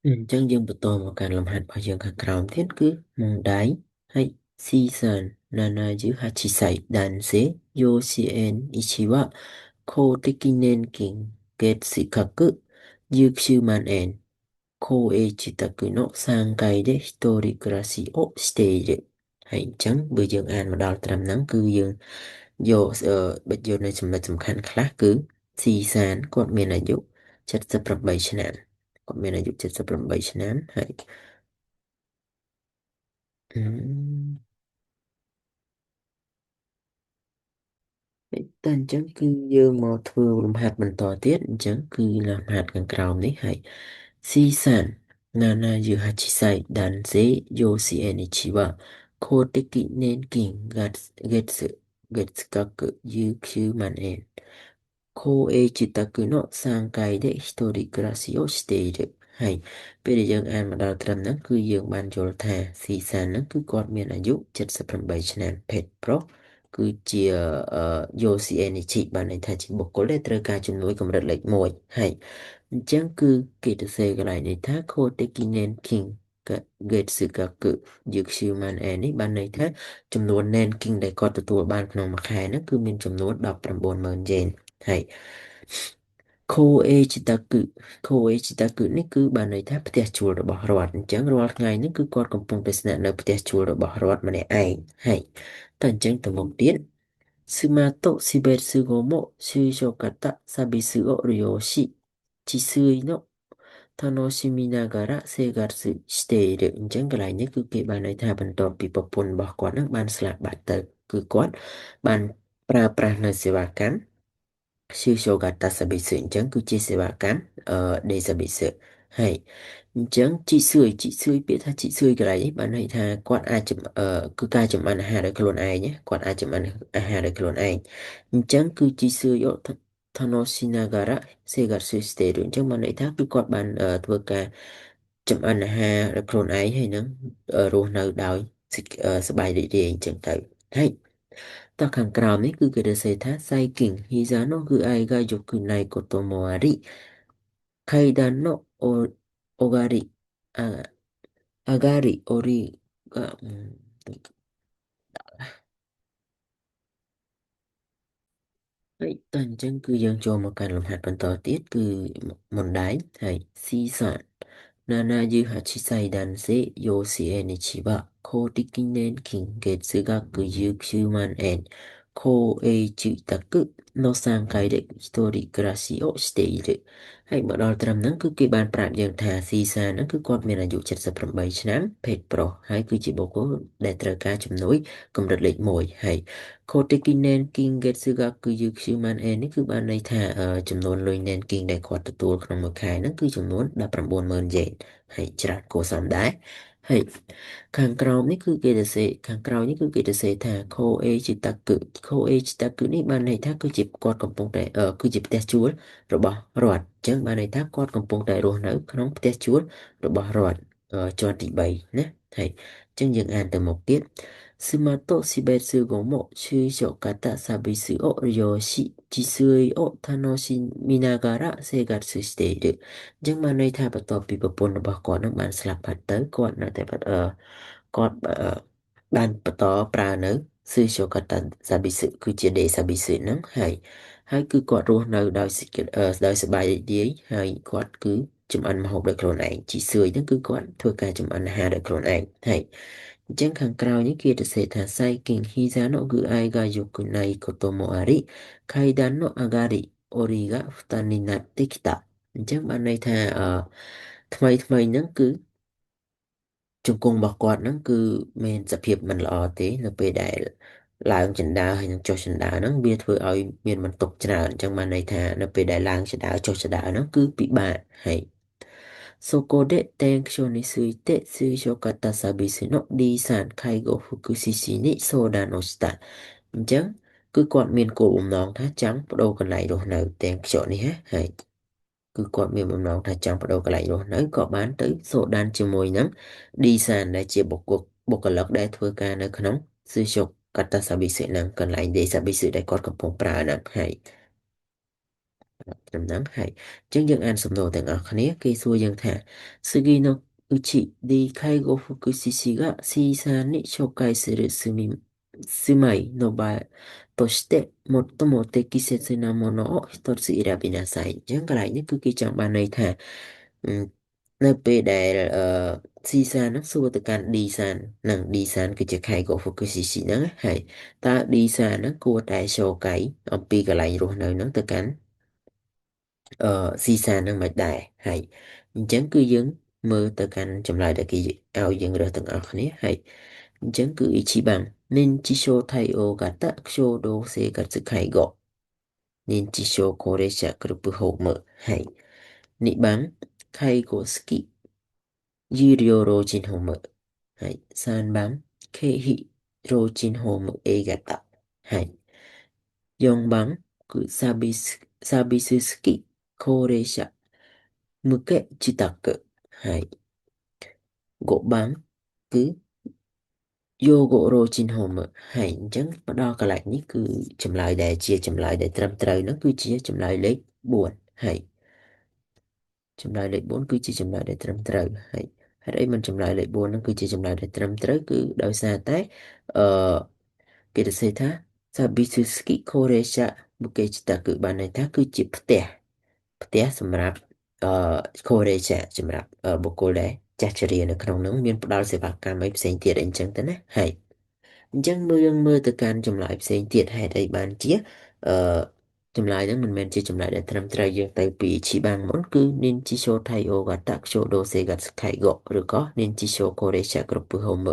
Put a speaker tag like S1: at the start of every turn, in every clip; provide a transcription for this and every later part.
S1: អញ្ចឹងយើងបន្តមកកាន់លំហាត់របស់យើងខាងក្រោមទៀតគឺមុងដៃហើយ C さん78歳男性養子縁一は公的年金月額19万円公営住宅の3階で一人暮らしをしているហើយអញ្ចឹងបើយើងអានមកដល់ត្រឹមហ្នឹងគឺយើងយកបិទយកនៅចំណុចសំខាន់ខ្លះគឺស៊ីសានគាត់មានអាយុ78ឆ្នាំគាត់មានអាយុ78ឆ្នាំហើយអឺតែអញ្ចឹងគឺយើងមកធ្វើលំហាត់បន្តទៀតអញ្ចឹងគឺលំហាត់ខាងក្រោមនេះហើយស៊ីសាន78歳男性養子縁一は公的年金月月額19万円公営住宅の3階で一人暮らしをしているហើយពេលដែលយើងអានមកដល់ត្រឹមហ្នឹងគឺយើងបានយល់ថាស៊ីសានហ្នឹងគឺគាត់មានអាយុ78ឆ្នាំភេទប្រុសគឺជាយោស៊ីអេនីជីបានន័យថាជាបុគ្គលដែលត្រូវការជំនួយកម្រិតលេខ1ហើយអញ្ចឹងគឺគេទៅសេកន្លែងនេះថា 公的年金月額19万円នេះបានន័យថាចំនួន 年金ដែលគាត់ទទួលបានក្នុងមួយខែហ្នឹងគឺមានចំនួន190,000យេនហើយ 公営住宅公営住宅នេះគឺបានន័យថាផ្ទះជួលរបស់រដ្ឋអញ្ចឹងរាល់ថ្ងៃនេះគឺគាត់កំពុងតែស្នាក់នៅផ្ទះជួលរបស់រដ្ឋម្នាក់ឯងហើយតែអញ្ចឹងទៅមុខទៀត妻と死別後も就職型サービスを利用し自炊の楽しみながら生活しているអញ្ចឹងកន្លែងនេះគឺគេបានន័យថាបន្ទាប់ពីប្រពន្ធរបស់គាត់នឹងបានស្លាប់បាត់ទៅគឺគាត់បានប្រើប្រាស់នៅសេវាកម្ម就職型サービスអញ្ចឹងគឺជាសេវាកម្មអឺ day service ហើយអញ្ចឹងជីសឿយជីសឿយពាក្យថាជីសឿយកន្លែងនេះបានន័យថាគាត់អាចគឺការចម្អិនអាហារដោយខ្លួនឯងគាត់អាចចម្អិនអាហារដោយខ្លួនឯងអញ្ចឹងគឺជីសឿយ楽しながら生活しているអញ្ចឹងបានន័យថាគឺគាត់បានធ្វើការចម្អិនអាហារដោយខ្លួនឯងហើយនឹងរស់នៅដោយសប្បាយរីករាយអញ្ចឹងទៅហើយតោះខាងក្រោមនេះគឺគេได้សេថា最近膝の具合が良くないこともあり階段のお上がりあ上がり降りがហើយតោះអញ្ចឹងគឺយើងចូលមកកាន់លំហាត់បន្តទៀតគឺមុនដៃហើយស៊ីសាន78歳男性養子縁日は公的年金月額19万円公営住宅の3階で一人暮らしをしているហើយមកដល់ត្រឹមហ្នឹងគឺគេបានប្រាប់យើងថាស៊ីសានហ្នឹងគឺគាត់មានអាយុ78ឆ្នាំភេទប្រុសហើយគឺជាបុគ្គលដែលត្រូវការជំនួយកម្រិតលេខ1ហើយ 公的年金月額19万円នេះគឺបានន័យថាចំនួនលុយ 年金ដែលគាត់ទទួលក្នុងមួយខែហ្នឹងគឺចំនួន190,000យេនហើយច្រើនគួរសមដែរហើយខាងក្រោមនេះគឺគេទៅសេខាងក្រោយនេះគឺគេទៅសេថា 公営住宅公営住宅នេះបានន័យថាគឺជាគាត់កំពុងតែគឺជាផ្ទះជួលរបស់រដ្ឋអញ្ចឹងបានន័យថាគាត់កំពុងតែរស់នៅក្នុងផ្ទះជួលរបស់រដ្ឋជាន់ទី3ណាហើយអញ្ចឹងយើងអានទៅមុខទៀត妻と死別後も就職型サービスを利用し、自炊を楽しみながら生活しているអញ្ចឹងបានន័យថាបន្ទាប់ពីប្រពន្ធរបស់គាត់នឹងបានស្លាប់បាត់ទៅគាត់នៅតែគាត់បានបន្តប្រើនៅ就職型サービスគឺជា day service ហ្នឹងហើយហើយគឺគាត់រស់នៅដោយដោយសប្បាយរីករាយហើយគាត់គឺចម្អិនម្ហូបដោយខ្លួនឯងជីសឿយហ្នឹងគឺគាត់ធ្វើការចម្អិនអាហារដោយខ្លួនឯងហើយអញ្ចឹងខាងក្រោយនេះគេទៅសេថា最近膝の具合が良くないこともあり階段の上がり降りが負担になってきたអញ្ចឹងបានន័យថាអឺថ្មីថ្មីហ្នឹងគឺជង្គង់របស់គាត់ហ្នឹងគឺមានសភាពមិនល្អទេនៅពេលដែលឡើងជណ្ដើរហើយនឹងចុះជណ្ដើរហ្នឹងវាធ្វើឲ្យមានបន្ទុកច្រើនអញ្ចឹងបានន័យថានៅពេលដែលឡើងជណ្ដើរចុះជណ្ដើរហ្នឹងគឺពិបាកហើយそこで転居について推奨型サービスの D さん介護福祉士に相談をしたអញ្ចឹងគឺគាត់មានគោលបំណងថាចង់ប្ដូរកន្លែងរស់នៅទាំងខ្យល់នេះហើយគឺគាត់មានបំណងថាចង់ប្ដូរកន្លែងរស់នៅក៏បានទៅសូដានជាមួយនឹង D សានដែលជាបុគ្គលបុគ្គលិកដែលធ្វើការនៅក្នុងស៊ឺជុកកតាសាប៊ីសេហ្នឹងកន្លែង D សាប៊ីសេដែលគាត់កំពុងប្រើហ្នឹងហើយ ត្រឹមហ្នឹងហើយអញ្ចឹងយើងអានសំណួរទាំងអស់គ្នាគេសួរយើងថា次のうち D 介護福祉士が C さんに紹介する住まいの場として最も適切なものを一つ選びなさいអញ្ចឹងកន្លែងនេះគឺគេចង់បានន័យថានៅពេលដែល C សានហ្នឹងសួរទៅកាន់ D សាននិង D សានគឺជា介護福祉士ហ្នឹងហើយតើ D សានហ្នឹងគួរតែចូលកៃអំពីកន្លែងរស់នៅហ្នឹងទៅកាន់អឺស៊ីសាននឹងមិនដែរហើយអញ្ចឹងគឺយើងមើលទៅកាន់ចម្លើយដែលគេឲ្យយើងរើសទាំងអស់គ្នាហើយអញ្ចឹងគឺ一番認知症対応型共同生活介護認知症高齢者グループホームはい2番介護付き有料老人ホームはい3番経費老人ホーム A 型はい4番サービスサービス付き高齢者向け自宅はい5番គឺ養護老人ホームហើយអញ្ចឹងមកដល់កន្លែងនេះគឺចម្លើយដែលជាចម្លើយដែលត្រឹមត្រូវហ្នឹងគឺជាចម្លើយលេខ4ហើយចម្លើយលេខ4គឺជាចម្លើយដែលត្រឹមត្រូវហើយហេតុអីមិនចម្លើយលេខ4ហ្នឹងគឺជាចម្លើយដែលត្រឹមត្រូវគឺដោយសារតែអឺគេទៅសេថាサービス付き高齢者向け自宅បានន័យថាគឺជាផ្ទះផ្ទះសម្រាប់អឺ高齢者សម្រាប់បុគ្គលដែលចាស់ជរានៅក្នុងនោះមានផ្ដល់សេវាកម្មអីផ្សេងទៀតអីចឹងទៅណាហើយអញ្ចឹងមើលយើងមើលទៅកាន់ចម្លើយផ្សេងទៀតហេតុអីបានជាអឺចម្លើយហ្នឹងមិនមែនជាចម្លើយដែលត្រឹមត្រូវយើងទៅពី一番មុនគឺ認知症対応型共同生活介護ឬក៏認知症高齢者グループホーム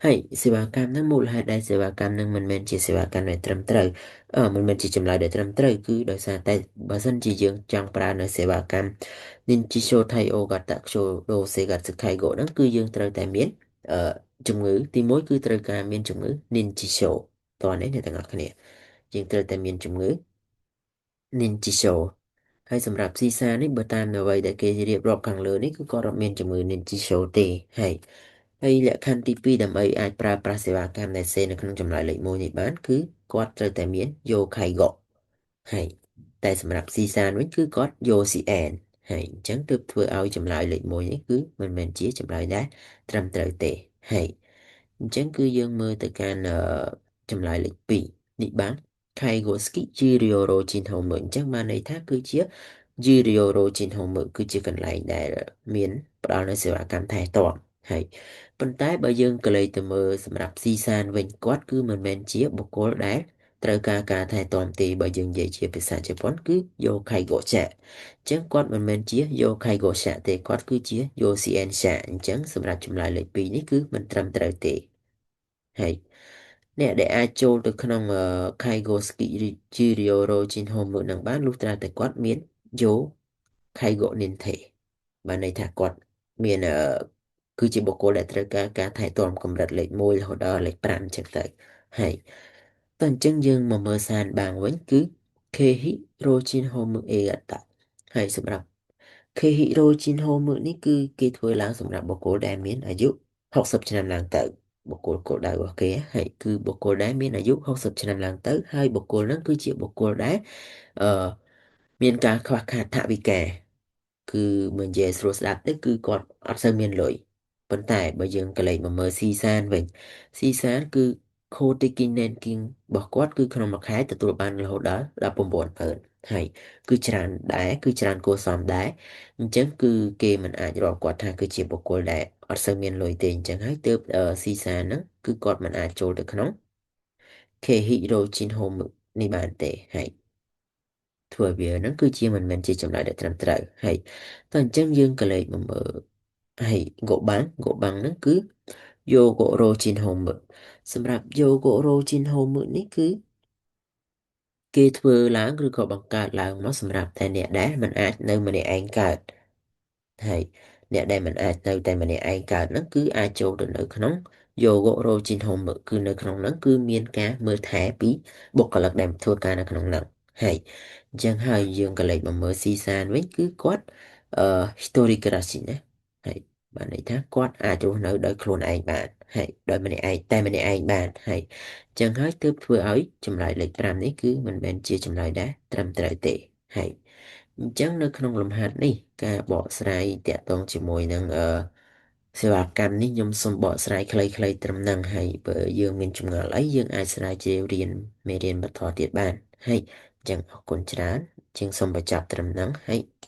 S1: ហើយសេវាកម្មហ្នឹងមូលហេតុដែលសេវាកម្មហ្នឹងមិនមែនជាសេវាកម្មដែលត្រឹមត្រូវអឺមិនមែនជាចម្លើយដែលត្រឹមត្រូវគឺដោយសារតែបើសិនជាយើងចង់ប្រើនៅសេវាកម្ម認知症対応型共同生活介護ហ្នឹងគឺយើងត្រូវតែមានអឺជំងឺទី1គឺត្រូវការមានជំងឺ認知症តោះនេះអ្នកទាំងអស់គ្នាយើងត្រូវតែមានជំងឺ認知症ហើយសម្រាប់ស៊ីសានេះបើតាមអ្វីដែលគេរៀបរាប់ខាងលើនេះគឺគាត់អត់មានជំងឺ認知症ទេហើយហើយលក្ខខណ្ឌទី2ដើម្បីអាចប្រើប្រាស់សេវាកម្មដែលសេនៅក្នុងចម្លើយលេខ1នេះបានគឺគាត់ត្រូវតែមាន要介護ហើយតែសម្រាប់ស៊ីសានវិញគឺគាត់要支援ហើយអញ្ចឹងទើបធ្វើឲ្យចម្លើយលេខ1នេះគឺមិនមែនជាចម្លើយដែលត្រឹមត្រូវទេហើយអញ្ចឹងគឺយើងមើលទៅកាន់ចម្លើយលេខ2នេះបាន介護付き有料老人ホームអញ្ចឹងបានន័យថាគឺជា有料老人ホームគឺជាកន្លែងដែលមានផ្ដល់នូវសេវាកម្មថែទាំហើយប៉ុន្តែបើយើងក៏លេចទៅមើលសម្រាប់ស៊ីសានវិញគាត់គឺមិនមែនជាបុគ្គលដែលត្រូវការការថែទាំទេបើយើងនិយាយជាភាសាជប៉ុនគឺ要介護者អញ្ចឹងគាត់មិនមែនជា要介護者ទេគាត់គឺជា要支援者អញ្ចឹងសម្រាប់ចម្លើយលេខ2នេះគឺមិនត្រឹមត្រូវទេហើយអ្នកដែលអាចចូលទៅក្នុង介護付き有料老人ホームនឹងបានលុះត្រាតែគាត់មាន要介護認定បានន័យថាគាត់មានគឺជាបុគ្គលដែលត្រូវការការថែទាំកម្រិតលេខ1រហូតដល់លេខ5អញ្ចឹងទៅហើយតើអញ្ចឹងយើងមកមើល三番វិញគឺ経費老人ホーム A 型ហើយសម្រាប់経費老人ホームនេះគឺគេធ្វើឡើងសម្រាប់បុគ្គលដែលមានអាយុ60ឆ្នាំឡើងទៅបុគ្គលគោលដៅរបស់គេហើយគឺបុគ្គលដែលមានអាយុ60ឆ្នាំឡើងទៅហើយបុគ្គលហ្នឹងគឺជាបុគ្គលដែលអឺមានការខ្វះខាតថវិកាគឺមិននិយាយស្រួលស្ដាប់ទៅគឺគាត់អត់សូវមានលុយប៉ុន្តែបើយើងកលេចមកមើលស៊ីសានវិញស៊ីសានគឺ公的年金របស់គាត់គឺក្នុងមួយខែទទួលបានរហូតដល់19,000ហើយគឺច្រើនដែរគឺច្រើនគួរសមដែរអញ្ចឹងគឺគេមិនអាចរាប់គាត់ថាគឺជាបុគ្គលដែលអត់សូវមានលុយទេអញ្ចឹងហើយទើបស៊ីសានហ្នឹងគឺគាត់មិនអាចចូលទៅក្នុង経費老人ホームនេះបានទេហើយធ្វើវាហ្នឹងគឺជាមិនមែនជាចម្លើយដែលត្រឹមត្រូវហើយតើអញ្ចឹងយើងក៏លេខមកមើលហើយ五番五番ហ្នឹងគឺ養護老人ホームសម្រាប់養護老人ホームនេះគឺគេធ្វើឡើងឬក៏បង្កើតឡើងមកសម្រាប់តែអ្នកដែលមិនអាចនៅម្នាក់ឯងកើតហើយអ្នកដែលមិនអាចនៅតែម្នាក់ឯងកើតហ្នឹងគឺអាចចូលទៅនៅក្នុង養護老人ホームគឺនៅក្នុងហ្នឹងគឺមានការមើលថែពីបុគ្គលិកដែលធ្វើការនៅក្នុងហ្នឹងហើយអញ្ចឹងហើយយើងក៏លេចមកមើលស៊ីសានវិញគឺគាត់អឺ一人暮らしណាហើយបានន័យថាគាត់អាចរស់នៅដោយខ្លួនឯងបានហើយដោយម្នាក់ឯងតែម្នាក់ឯងបានហើយអញ្ចឹងហើយទើបធ្វើឲ្យចម្លើយលេខ5នេះគឺមិនមែនជាចម្លើយដែលត្រឹមត្រូវទេហើយ អញ្ចឹងនៅក្នុងលំហាត់នេះការបកស្រាយតាក់ទងជាមួយនឹងសេវាកម្មនេះខ្ញុំសូមបកស្រាយខ្លីៗត្រឹមហ្នឹងហើយបើយើងមានចម្ងល់អីយើងអាចស្រាវជ្រាវរៀនមេរៀនបន្តទៀតបានហើយអញ្ចឹងអរគុណច្រើនជាងសូមបញ្ចប់ត្រឹមហ្នឹងហើយ។